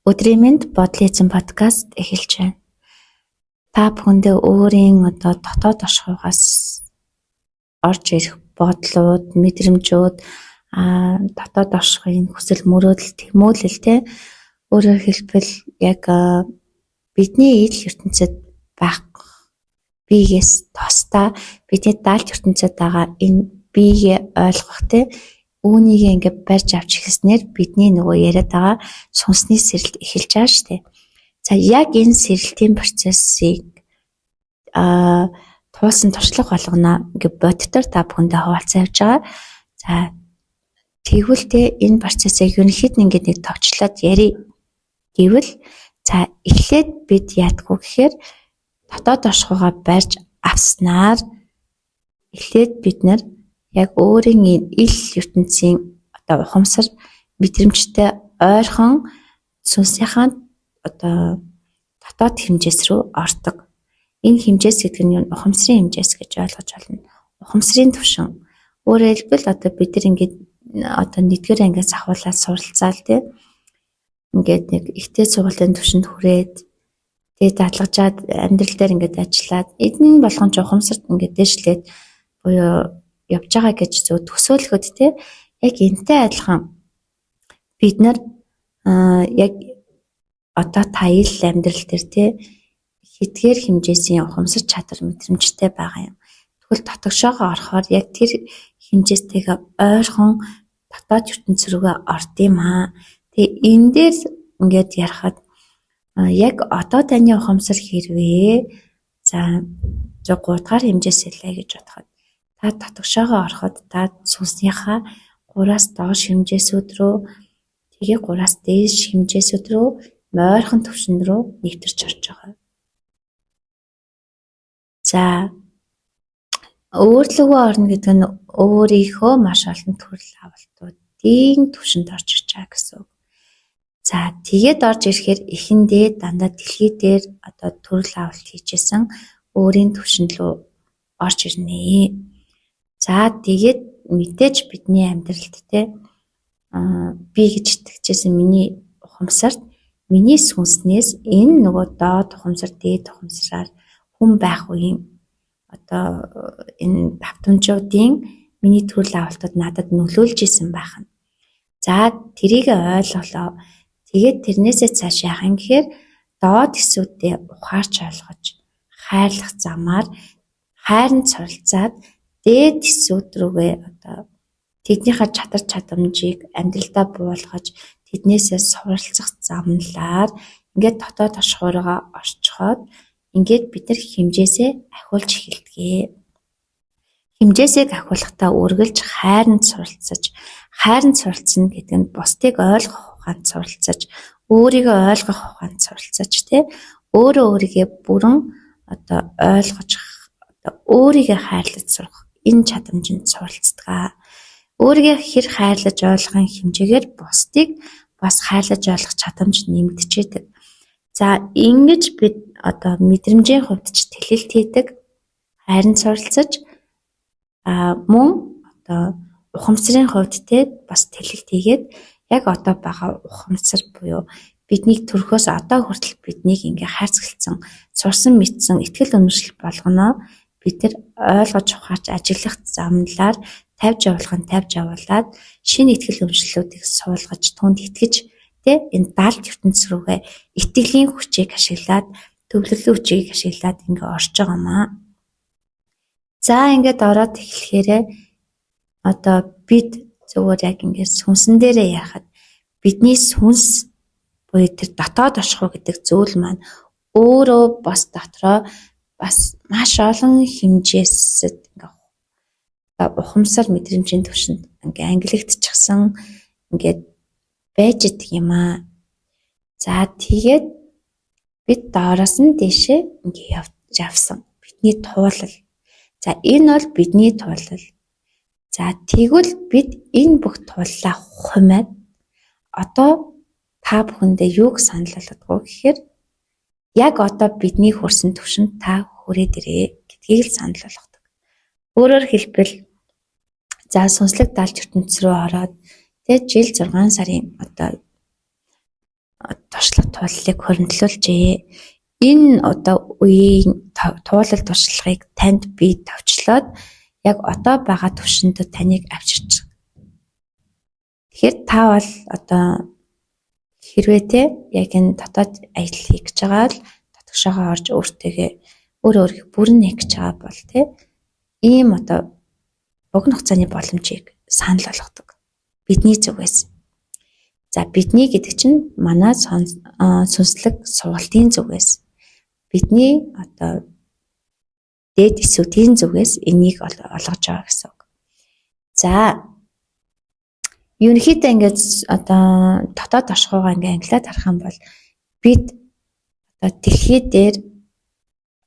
Өдрийн мэнд, Бодлын эзэн подкаст эхэлж байна. Та бүхэндээ өөрийн одоо дотоод оршихуйгаас орж ирэх бодлууд, мэдрэмжүүд, дотоод оршихуйн хүсэл мөрөөдөл, тэмүүлэл, те, өөрөөр хэлбэл яг бидний ил ертөнцид байх биеэс тусдаа бидний далд ертөнцид байгаа энэ биегээ ойлгох, те, үүнийг ингээд барьж авч эхэлснээр бидний нөгөө яриад байгаа сүнсний сэрэлт эхэлж байгаа шүү дээ. За, яг энэ сэрэлтийн процессыг туулсан туршлага болгоно ингээд боддоор та бүхэндээ хуваалцсан явж байгаа. За, тэгвэл те, энэ процессыг ерөнхийд нь ингээд нэг товчлоод ярив гэвэл, за, эхлээд бид яадгүй гэхээр дотоод оршихуйгаа барьж авснаар эхлээд бид нар яг өөрийн ил ертөнцийн одоо ухамсар мэдрэмжтэй ойрхон сүнсийнхаа одоо дотоод хэмжээс рүү ордог. Энэ хэмжээс гэдэг нь ухамсарын хэмжээс гэж ойлгож байна. Ухамсарын түвшин. Өөрөөр хэлбэл одоо бид нар ингээд одоо нэгдүгээр ангиас ахуулаад суралцаал, тий. Ингээд нэг ихтэй сургуулийн түвшинд хүрээд, тэгээ дадлагжаад, амьдрал дээр ингээд ажиллаад, эдний болгон ч ухамсарт ингээд дээшлээд буюу явж байгаа гэж зөв төсөөлөхөд, те, яг энтэй адилхан бид нар яг одоо та ил амьдрал дээр, те, хэдгээр хэмжээсийн ухамсар чадвар мэдрэмжтэй байгаа юм. Тэгвэл дотогшоогоо орохоор яг тэр хэмжээстэйгээ ойрхон дотоод ертөнц рүүгээ орд юм аа. Тэгээ энэ дээр ингээд ярихад яг одоо таны ухамсар хэрвээ за 3 дугаар хэмжээс илээ гэж бодоход, та дотогшоогоо ороход та сүнснийхаа 3-аас доош хэмжээсүүд рүү, тэгээ 3-аас дээш хэмжээсүүд рүү, ойрхон түвшин рүү нэвтэрч орж байгаа. За, өөрлөгөө орно гэдэг нь өөрийнхөө маш олон төрөл авалтуудын түвшинд орж ирж байгаа гэсэн үг. За, тэгээд орж ирэхээр эхэндээ дандаа дэлхий дээр одоо төрөл авалт хийжсэн өөрийн түвшинд рүү орж ирнэ. За, тэгээд мэдээж бидний амьдралд, те, би гэж итгэжсэн миний ухамсарт, миний сүнснээс энэ нөгөө доод ухамсар, дээд ухамсараар хүн байх үеийн одоо энэ давтамжуудын миний төрөл авалтууд надад нөлөөлж исэн байх нь. За, тэрийг ойлголоо. Тэгээд тэрнээсээ цааш яах юм гэхээр доод эсүүдээ ухаарч ойлгож хайрлах замаар хайранд суралцаад дээд эсүүд рүүгээ одоо тэднийхээ чадар чадамжийг амьдралдаа буулгаж, тэднээсээ суралцах замналаар ингээд дотоод оршихуйруугаа орчхоод ингээд бид нар хэмжээсээ ахиулж эхэлдэг. Хэмжээсээ ахиулахдаа үргэлж хайранд суралцаж, хайранд суралцна гэдэг нь бусдыг ойлгох ухаанд суралцаж, өөрийгөө ойлгох ухаанд суралцаж, тэ, өөрөө өөрийгөө бүрэн одоо ойлгож, одоо өөрийгөө хайрлаж сурах энэ чадамжинд суралцдаг. Өөрийгөө хэр хайрлаж ойлгохын хэмжээгээр бусдыг бас хайрлаж ойлгох чадамж нэмэгдчихэдэг. За, ингэж бид одоо мэдрэмжийн хувьд ч тэлэлт хийдэг, хайранд суралцаж, мөн одоо ухамсарын хувьд, те, бас тэлэлт хийгээд яг одоо байгаа ухамсар буюу биднийг төрхөөс одоо хүртэл биднийг ингээ хайрцагладсан, сурсан мэдсэн итгэл үнэмшил болгоно бид нар ойлгож ухаарч ажиглах замналаар тавьж явуулах нь тавьж явуулаад, шинэ итгэл үнэмшлүүдийг суулгаж, түүнд итгэж, тэ, энэ далд ертөнц рүүгээ итгэлийн хүчийг ашиглаад, төвлөрлийн хүчийг ашиглаад ингээ орж байгаа юм аа. За, ингээд ороод эхлэхээрээ одоо бид зөвхөн яг ингээд сүнсэн дээрээ ярихад бидний сүнс буюу тэр дотоод оршихуй гэдэг зүйл маань өөрөө бас дотроо бас маш олон хэмжээсэд ингээ ухамсар мэдрэмжийн түвшинд ингээ ангилагдчихсан ингээд байж идэг юм аа. За, тэгээд бид доороос нь дээшээ ингээ явсан. Бидний туулал. За, энэ бол бидний туулал. За, тэгвэл бид энэ бүх тууллаа хумаад одоо та бүхэндээ юуг санал болгодог гэхээр яг одоо бидний хүрсэн түвшинд та хүрээд ирээ гэдгийг л санал болгодог. Өөрөөр хэлбэл, за, сүнслэг далд ертөнц рүү ороод, тэ, жил 6 сарын одоо туршлага тууллыг хоригдлуулжээ. Энэ одоо үеийн туулал туршлагыг танд би товчлоод яг одоо байгаа түвшинд таныг авчирч. Тэгэхээр та бол одоо хэрвээ те яг энэ дотоод аялал хийх гэж байгаа бол дотгошоогоо орж өөртөөгөө өөрөө өөрийгөө бүрэн нээх гэж байгаа бол те ийм одоо богино хугацааны боломжийг санал болгодог. Бидний зүгээс. За, бидний гэдэг чинь манай сүнслэг сургалтын зүгээс, бидний одоо дээд эсүүдийн зүгээс энийг олгож байгаа гэсэн үг. За, ерөнхийдөө ингээд одоо дотоод оршихуйгаа ингээд ангилаад харах юм бол бид одоо дэлхий дээр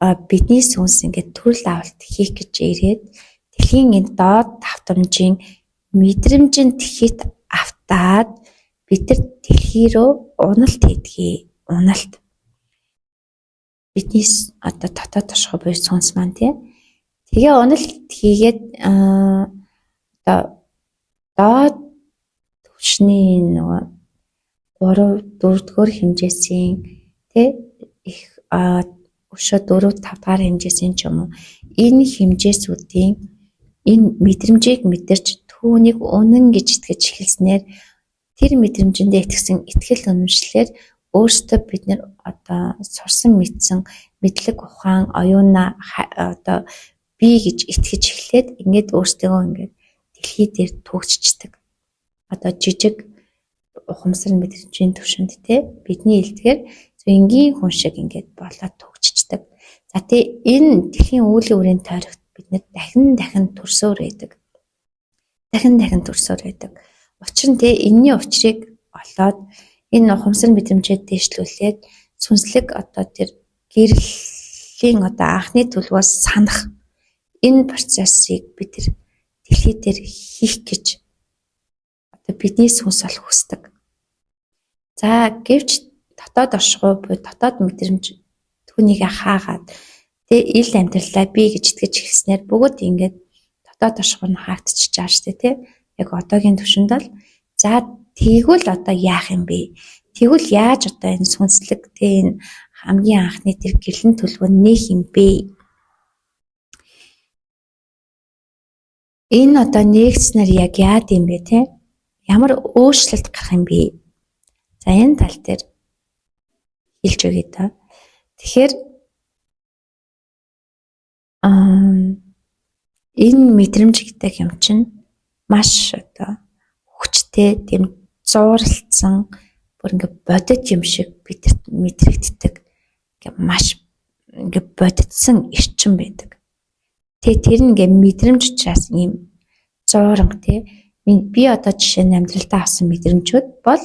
бидний сүнс ингээд төрөл авалт хийх гэж ирээд дэлхийн энэ доод давтамжийн мэдрэмжийн дэлхийд автаад бид нар дэлхий рүү уналт хийдгийг. Уналт. Бидний одоо дотоод оршихуй буюу сүнс маань тий. Тэгээ уналт хийгээд одоо доод түвшний нөгөө 3 4 дугаар хэмжээсийн тий их өшөө 4 5 дугаар хэмжээсийн ч юм уу энэ хэмжээсүүдийн энэ мэдрэмжийг мэдэрч түүнийг үнэн гэж итгэж эхэлснээр тэр мэдрэмжэндээ итгэсэн итгэл үнэмшлээр өөрсдөө бид нар одоо сурсан мэдсэн мэдлэг ухаан оюунаа одоо би гэж итгэж эхлээд ингээд өөрсдөө ингээд дэлхий дээр түгжчихдэг. Одоо жижиг ухамсар мэдрэмжийн түвшинд те бидний хэлдгээр энгийн хүн шиг ингээд болоод түгжчихдэг. За, тэ энэ дэлхийн үүлийн үрийн тойрогт бид нар дахин дахин төрсөөр байдаг. Дахин дахин төрсөөр байдаг. Учир нь те энэний учрыг олоод энэ ухамсар мэдрэмжээ дээшлүүлээд сүнслэг одоо тэр гэрлийн одоо анхны төлөвөөс санах энэ процессыг бид тэр дэлхий дээр хийх гэж одоо бидний сүнс бол хүсдэг. За, гэвч дотоод оршихуй буюу дотоод мэдрэмж түүнийг хаагаад тэ ил амьдралаа би гэж итгэж эхэлснээр бүгд ингээд дотоод оршихуй нь хаагдчихж байгаа шүү дээ, тэ. Яг одоогийн түвшинд бол за тэгвэл одоо яах юм бэ? Тэгвэл яаж одоо энэ сүнслэг тэ энэ хамгийн анхны тэр гэрлэн төлөвөө нээх юм бэ? Энэ одоо нээгдснээр яг яад юм бэ те? Ямар өөрчлөлт гарах юм бэ? За, энэ тал дээр хэлж өгье та. Тэгэхээр энэ мэдрэмж гэдэг юм чинь маш одоо хүчтэй тийм зууралдсан бүр ингээ бодит юм шиг бидэнд мэдрэгддэг. Ингээ маш ингээ бодитсон эрчим байдаг. Тэгээ тэр нь ингээ мэдрэмж учраас ийм зууранг тий. Би одоо жишээ нь амьдралдаа авсан мэдрэмжүүд бол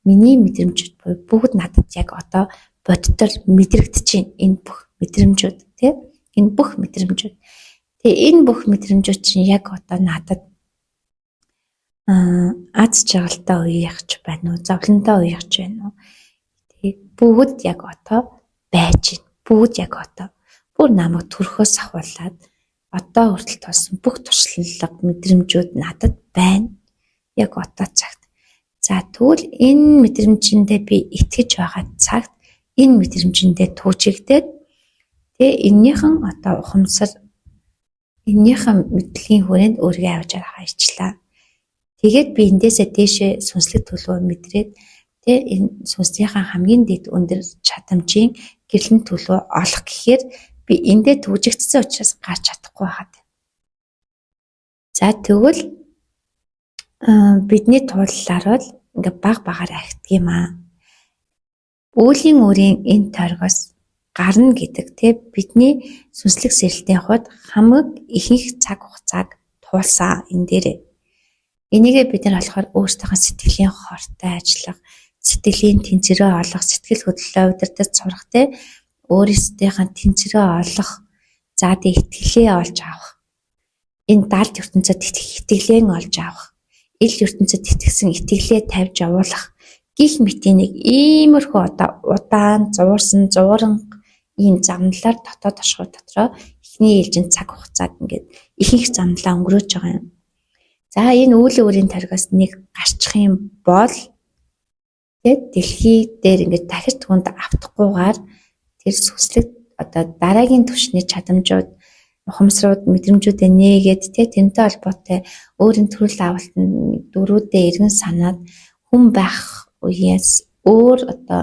миний мэдрэмжүүд буюу бүгд надад яг одоо бодитоор мэдрэгдэж байна. Энэ бүх мэдрэмжүүд тий. Энэ бүх мэдрэмжүүд. Тэгээ энэ бүх мэдрэмжүүд чинь яг одоо надад аз жаргалтай үеийнх ч байна уу, зовлонтой үеийнх ч байна уу. Тэгээ бүгд яг одоо байж байна. Бүгд яг одоо бүр намайг төрхөөс ахуулаад одоо хүртэл тулсан бүх туршлага мэдрэмжүүд надад байна. Яг одоо цагт. За, тэгвэл энэ мэдрэмжэндээ би итгэж байгаа цагт энэ мэдрэмжэндээ түүжигдээд тэгээ эннийхэн одоо ухамсар эннийхэн мэдлэгийн хүрээнд өөрийгөө авч харах ажиллаа. Тэгээд би эндээсээ дээшээ сүнслэг төлөвөө мэдрээд тэ энэ сүнснийхээ хамгийн дэд өндөр чадамжийн гэрлэн төлөвөө олох гэхээр би эндээ түгжигдсэн учраас гарч чадахгүй байхад. За, тэгвэл бидний тууллаар бол ингээ баг багаар ахдаг юм аа. Үүлийн үрийн энэ тойргоос гарна гэдэг тэ бидний сүнслэг сэрэлтийн хувьд хамаг ихэнх цаг хугацааг туулсан энэ дээрээ. Энийгээ бид нар болохоор өөрсдийнхөө сэтгэлийн хортой ажиллах, сэтгэлийн тэнцвэрээ олох, сэтгэл хөдлөлөө удирдах сурах те өөрсдийнхөө тэнцвэрээ олох, за тэг итгэлээ олж авах. Энэ далд ертөнцөд итгэх итгэлээ олж авах, ил ертөнцөд итгэсэн итгэлээ тавьж явуулах гих мэтийн нэг иймэрхүү одоо удаан, зуурсан, зууран ийм замналаар дотоод оршихуй дотроо эхний ээлжинд цаг хугацааг ингээд ихэнх замналаа өнгөрөөж байгаа юм. За, энэ үүлийн үрийн торгоос нэг гарчих юм бол Тэгээд дэлхий дээр ингээд дахиж түнд автахгүйгээр тэр сүнслэг одоо дараагийн түвшний чадамжууд, ухамсрууд, мэдрэмжүүдээ нээгээд тэрнтэй холбоотой өөрийн төрөл авалтанд дөрүүдээ эргэн санаад хүн байх үеэс өөр одоо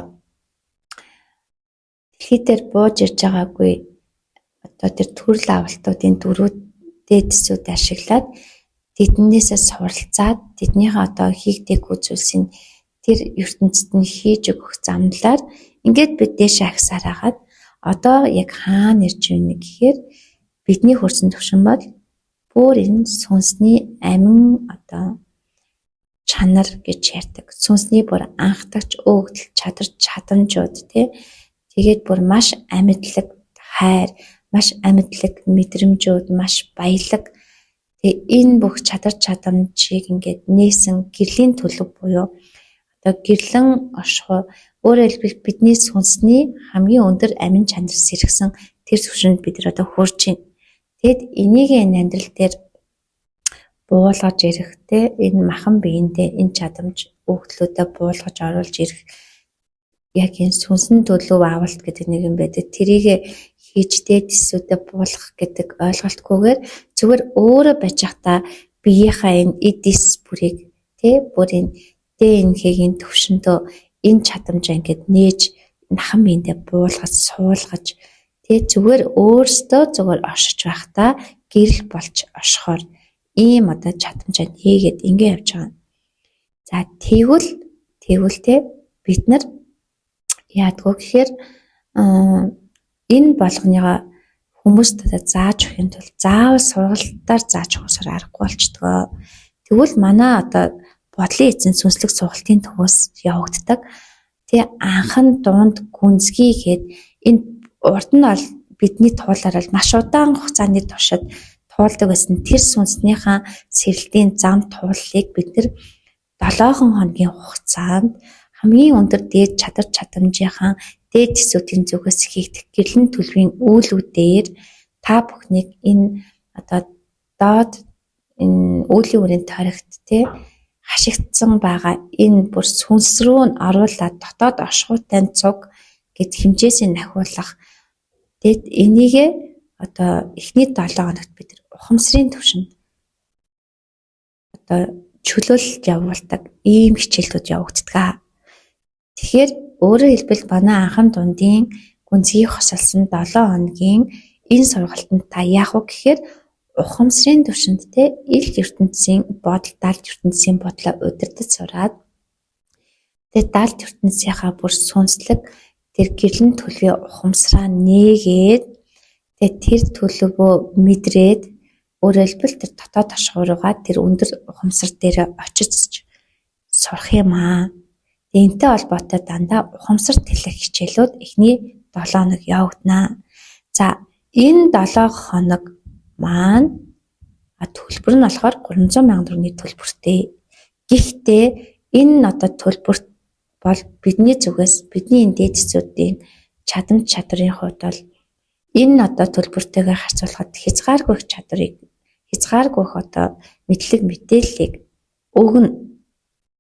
дэлхий дээр бууж ирж байгаагүй одоо тэр төрөл авалтуудын дөрүүдээ төсүүд ашиглаад тэднээсээ суралцаад тэднийхээ одоо хийгдээгүй зүйлсийг тэр ертөнцид нь хийж өгөх замналаар ингээд бид дээшээ агсаар хагаад одоо яг хаана ирж байна гэхээр бидний хүрсэн төвшин бол бүр энэ сүнсний амин одоо чанар гэж ярьдаг. Сүнсний бүр анхдагч өөгдөл чадар чадамжууд тий. Тэгээд бүр маш амьдлаг хайр, маш амьдлаг мэдрэмжүүд, маш баялаг. Тэгээ энэ бүх чадар чадамжийг ингээд нээсэн гэрлийн төлөв буюу одоо гэрлэн оршихуй, өөрөөр хэлбэл бидний сүнсний хамгийн өндөр амин чанар сэргсэн тэр түвшинд бид нар одоо хүрч байна. Тэгэд энийг энэ амьдрал дээр буулгаж ирэх те энэ махан биендээ энэ чадамж өгдлүүдээ буулгаж оруулж ирэх яг энэ сүнсэн төлөв авалт гэдэг нэг юм байдаг. Тэрийг хийж дээд эсүүдээ буулгах гэдэг ойлголтгүйгээр зүгээр өөрөө байж байхдаа биеийнхаа энэ эд эс бүрийг те бүр энэ ДНХ-ийн төвшөндөө энэ чадамжаа ингээд нээж нахан биендээ буулгаж суулгаж те зүгээр өөрсдөө зүгээр оршиж байхдаа гэрэл болж оршихоор ийм одоо чадамжаа нээгээд ингэ явж байгаа. За тэгвэл те бид нар яадгүй гэхээр энэ болгоныгоо хүмүүст одоо зааж өгөхийн тулд заавал сургалтаар зааж өгөхөөр аргагүй болчдгоо. Тэгвэл манай одоо бодлын эзэн сүнслэг сургалтын төвөөс явагддаг. Тэ анхан дунд гүнзгий гээд энэ урд нь бол бидний туулаар бол маш удаан хугацааны туршид туулдаг байсан тэр сүнснийхаа сэрэлтийн зам тууллыг бид нар 7 хоногийн хугацаанд хамгийн өндөр дээд чадар чадамжийнхаа дээд төсүүдийн зүгээс хийгдэх гэрлэн төлөвийн үйлүүдээр та бүхнийг энэ одоо доод энэ үүлийн үрийн тойрогт те хашигдсан байгаа энэ бүр сүнс рүү нь оруулаад дотоод оршихуйтай цуг гэд хэмжээсээ нахиулах. Тэгэд энийгээ одоо эхний 7 хоногт бид нар ухамсарын түвшинд одоо чөлөөлөлт явуулдаг ийм хичээлүүд явагддаг. Тэгэхээр өөрөөр хэлбэл манай анхан дундын гүнзгий хосолсон 7 хоногийн энэ сургалтанд та яах вэ гэхээр ухамсарын түвшинд те ил ертөнцийн бодол, далд ертөнцийн бодлоо удирдах сураад тэгээ далд ертөнцийнхаа бүр сүнслэг тэр гэрлэн төлөвийн ухамсараа нээгээд тэгээ тэр төлөвөө мэдрээд өөрөөр хэлбэл тэр дотоод тошгоо руугаа тэр өндөр ухамсар дээр очиж сурах юм аа. Энтэй холбоотой дандаа ухамсар тэлэх хичээлүүд эхний 7 хоног явагдана. За энэ 7 хоног маань төлбөр нь болохоор 300 сая төгрөгийн төлбөртэй. Гэхдээ энэ одоо төлбөрт бол бидний зүгээс бидний энэ дээд эсүүдийн чадамж чадрын хувьд бол энэ одоо төлбөртэйгээ харьцуулахад хязгааргүй их чадварыг, хязгааргүй их одоо мэдлэг мэдээллийг өгнө.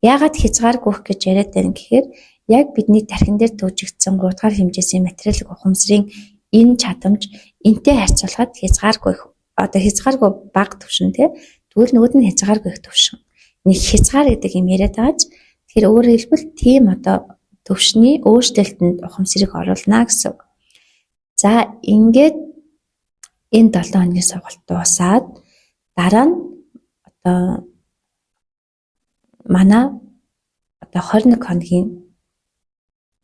Яагаад хязгааргүй их гэж яриад байна гэхээр яг бидний тархин дээр түүжигдсэн 3 дугаар хэмжээсийн материалын ухамсарын энэ чадамж энтэй харьцуулахад хязгааргүй их, одоо хязгааргүй бага түвшин тий. Тэгвэл нөгөөд нь хязгааргүй их түвшин. Нэг хязгаар гэдэг юм яриад байгаа ч тэгэхээр өөрөөр хэлбэл тийм одоо төвшний өөрчлөлтөнд ухамсарыг оруулна гэсэн үг. За ингээд энэ 7 хоногийн сургалт дуусаад дараа нь одоо манай одоо 21 хоногийн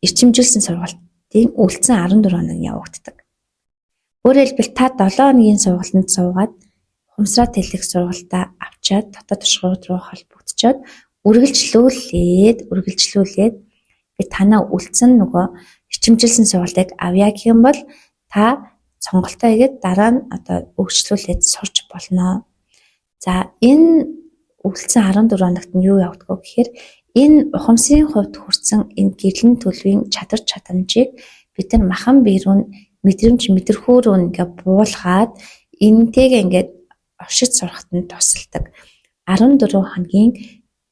эрчимжүүлсэн сургалтын үлдсэн 14 хоног явагддаг. Өөрөөр хэлбэл та 7 хоногийн сургалтанд суугаад ухамсараа тэлэх сургалтаа авчаад дотоод тушгууд руу холбогдчоод үргэлжлүүлээд би танаа үлдсэн нөгөө эрчимжилсэн сургалтыг авъя гэх юм бол та сонголтоо хийгээд дараа нь одоо өгчлүүлээд сурч болно. За энэ үлдсэн 14 хоногт нь юу явагдах вэ гэхээр энэ ухамсарын хувьд хүрсэн энэ гэрлэн төлөвийн чадвар чадамжийг бид нар махан бие рүү мэдрэмж мэдрэхүй рүү ингээ буулгаад энэтэйгээ ингээд оршиж сурахад нь тусалдаг. 14 хоногийн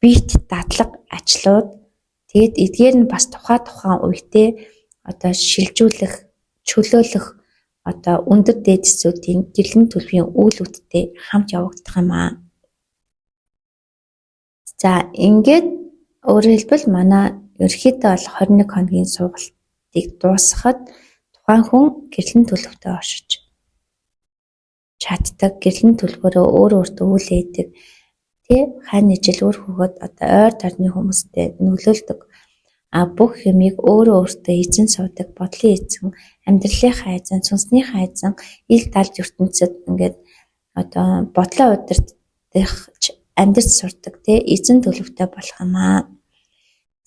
бит дадлаг ажлууд Тэгээд эдгээр нь бас тухайн үедээ одоо шилжүүлэх, чөлөөлөх одоо өндөр дээд эсүүдийн гэрлэн төлөвийн үйл үттэй хамт явагдах юм аа. За, ингээд өөрөөр хэлбэл манай ерөнхийдөө бол 21 хоногийн сургалтыг дуусгахад тухайн хүн гэрлэн төлөвтөө оршиж чаддаг, гэрлэн төлөвөөрөө өөр өөртөө үйл хийдэг, тий, хань ижил үр хөгөөд одоо ойр тойрны хүмүүстэй нөлөөлдөг. А бүх юмыг өөрөө өөртөө эзэн суудаг, бодлын эзэн, амьдралынхаа эзэн, сүнснийхээ эзэн, ил далд ертөнцид ингээд одоо бодлоо удирдах, амьдарч сурдаг, тий, эзэн төлөвтэй болох юм аа.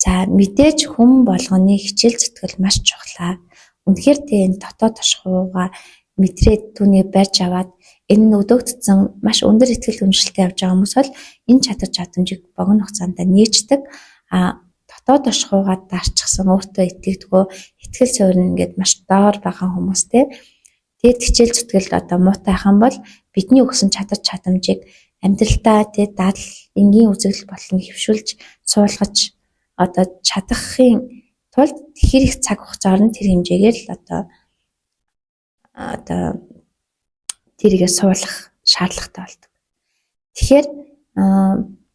За, мэдээж хүн болгоны хичээл зүтгэл маш чухлаа. Үнэхээр тий, энэ дотоод тошхууга мэдрээд түүнийг барьж аваад энэ нь өдөөгдсөн маш өндөр итгэл үнэмшилтэй явж байгаа хүмүүс бол энэ чадвар чадамжийг богино хугацаанд нээждэг. А дотоод оршихуйгаа дарчихсан, өөртөө итгэдэггүй, итгэл суурь нь ингээд маш доор байгаа хүмүүстэй тэгээд хичээл зүтгэлд одоо муутай байх юм бол бидний өгсөн чадвар чадамжийг амьдралдаа, тий, дадал, энгийн үзэгдэл бодлон хэвшүүлж суулгаж одоо чадахын тулд хэр их цаг хугацаар нь тэр хэмжээгээр л одоо тэрийгэ суулгах шаардлагатай болдог. Тэгэхээр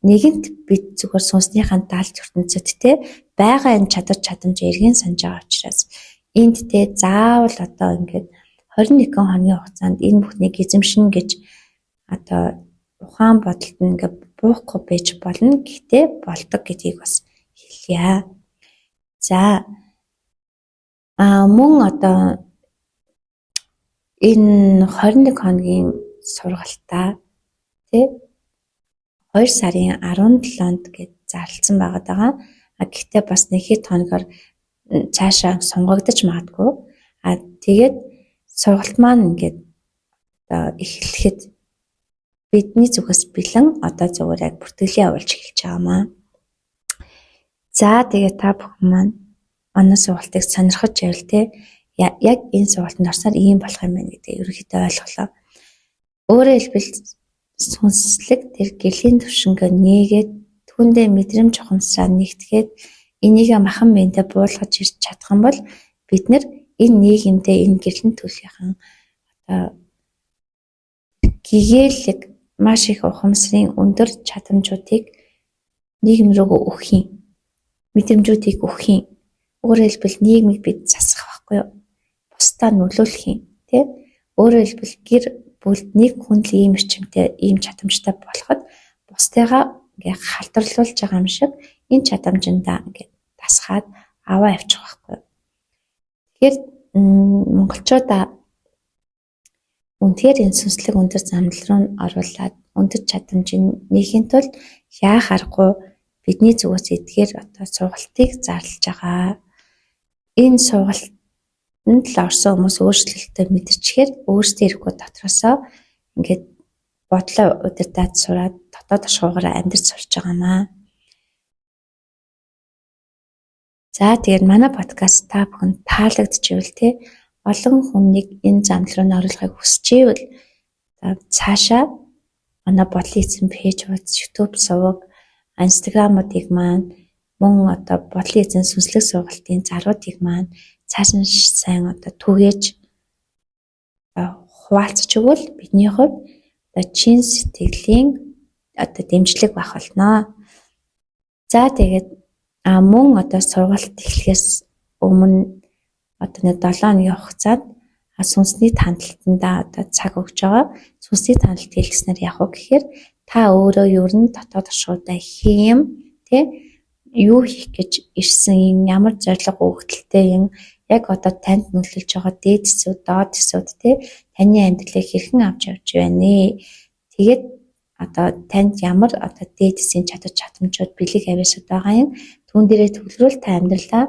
нэгэнт бид зүгээр сүнснийхэн даалт ертөнцид те байгаа энэ чадвар чадамж эргэн санаж байгаа учраас энд те заавал одоо ингээд 21 хоногийн хугацаанд энэ бүхнийг эзэмшинэ гэж одоо ухаан бодолд нь ингээд буухгүй байж болно. Гэхдээ болдог гэдгийг бас хэлье. За, мөн одоо энэ 21 хоногийн сургалтаа тий 2 сарын 17-нд гэж зарласан байгаа даа. А гэхдээ бас нэг хэд хоногор цаашаа сунгагдаж магадгүй. А тэгээд сургалт маань ингээд одоо эхлэхэд бидний зүгээс бэлэн одоо зүгээр яг бүртгэлээ явуулж эхэлж байгаа маа. За, тэгээд та бүхэн маань манай сургалтыг сонирхож байвал те яг энэ сургалтанд орсноор ийм болох юм байна гэдгийг ерөнхийдөө ойлголоо. Өөрөөр хэлбэл сүнслэг тэр гэрлийн төвшөнгөө нээгээд түүндээ мэдрэмж ухамсараа нэгтгээд энийг махан биендээ буулгаж ирж чадах юм бол бид нар энэ нийгэмдээ энэ гэрлэн төлөвийнхэн одоо гэгээлэг маш их ухамсарын өндөр чадамжуудыг нийгэм рүү өгөх юм. Мэдрэмжүүдийг өгөх юм. Өөрөөр хэлбэл нийгмийг бид засах байхгүй юу? Бусдаа нөлөөлөх юм, тий? Өөрөөр хэлбэл гэр бүлд нэг хүн л ийм эрчимтэй, ийм чадамжтай болоход бусдыгаа ингээ халдварлуулж байгаа юм шиг энэ чадамжиндаа ингээ дасгаад аваа явчих байхгүй юу? Тэгэхээр монголчуудаа үнэхээр энэ сүнслэг өндөр замдал руу оруулаад өндөр чадамжийг нээхийн тулд яах аргагүй бидний зүгээс эдгээр одоо сургалтыг зарлж байгаа. Энэ сургалтанд л орсон хүмүүс өөрчлөлтөө мэдэрчээр өөрсдөө ирэхгүй дотроосоо ингээд бодлоо удирдаад сураад дотоод оршихуйгаараа амьдарч сурч байгаа маа. За, тэгээд манай подкаст та бүхэнд таалагдчихвэл те олон хүнийг энэ замдал руу оруулахыг хүсч ивэл цаашаа манай бодлын эзэн пэйж хуудас, YouTube суваг, Instagram-уудыг маань, мөн одоо бодлын эзэн сүнслэг сургалтын заруудыг маань цааш нь сайн одоо түгээж хуваалцаж өгвөл бидний хувьд одоо чин сэтгэлийн одоо дэмжлэг байх болно. За, тэгээд мөн одоо сургалт эхлэхээс өмнө одоо нэг 7 хоногийн хугацаанд сүнсний хандлтандаа одоо цаг өгч байгаа. Сүнсний хандлт хийлгэснээр яг уу гэхээр та өөрөө ер нь дотоод оршихуйдаа хийм тэ юу хийх гэж ирсэн юм, ямар зорилго өгөгдөлтэй юм, яг одоо танд нөлөөлж байгаа дээд эсүүд, доод эсүүд тэ таны амьдралыг хэрхэн авч явж байна вэ? Тэгээд одоо танд ямар одоо дээд эсийн чадвар чадамжууд, бэлэг авиасууд байгаа юм, түүн дээрээ төвлөрүүл та амьдралаа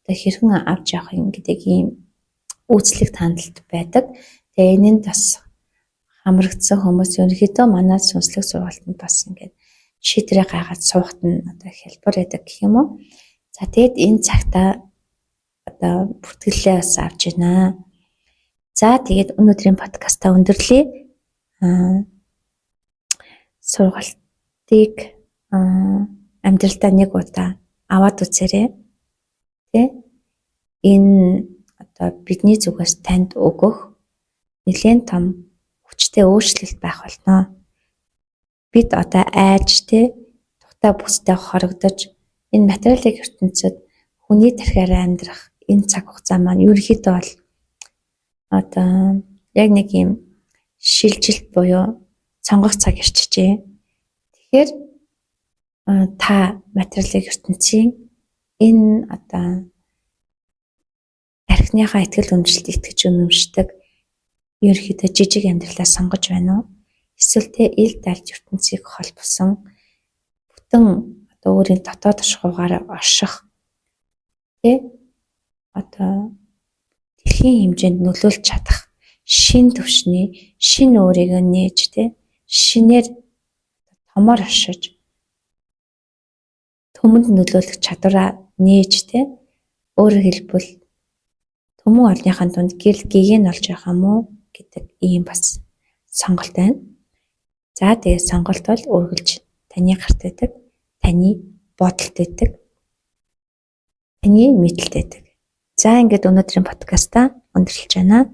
одоо хэрхэн авч явах юм гэдэг ийм үйлчлэг хандлт байдаг. Тэгээ энэ нь бас хамрагдсан хүмүүс ерөнхийдөө манай сүнслэг сургалтанд бас ингээд шийдвэрээ гаргаад суухад нь одоо хялбар байдаг гэх юм уу. За, тэгээд энэ цагтаа одоо бүртгэлээ бас авч байна. За, тэгээд өнөөдрийн подкастаа өндөрлөе. Сургалтыг амьдралдаа нэг удаа Аваад үзээрэй. Тэ? Энэ одоо бидний зүгээс танд өгөх нэлээн том хүчтэй өөрчлөлт байх болно. Бид одоо айж, тэ, тухтай бүстэй хорогдож, энэ материалын ертөнцид хүний тархиар амьдрах энэ цаг хугацаа маань ерөнхийдөө бол одоо яг нэг юм шилжилт буюу сонгох цаг ирчихжээ. Тэгэхээр та материалын ертөнцийн энэ одоо тархиныхаа итгэл үнэмшилд итгэж үнэмшдэг ерөнхийдөө жижиг амьдралаа сонгож байна уу? Эсвэл тэ ил далж ертөнцийг холбосон бүтэн одоо өөрийн дотоод оршихуйгаар орших, тэ, одоо дэлхийн хэмжээнд нөлөөлж чадах шинэ төвшний шинэ өөрийгөө нээж, тэ, шинээр томоор оршиж, түмэнд нөлөөлөх чадвараа нээж, тэ, өөрөөр хэлбэл, түмэн олныхын дунд гэрэл гэгээн болж байгаа юм уу гэдэг ийм бас сонголт байна. За, тэгээ сонголт бол үргэлж таны гарт байдаг, таны бодолд байдаг, таны мэдлэлд байдаг. За, ингээд өнөөдрийн подкастаа өндөрлөж байна.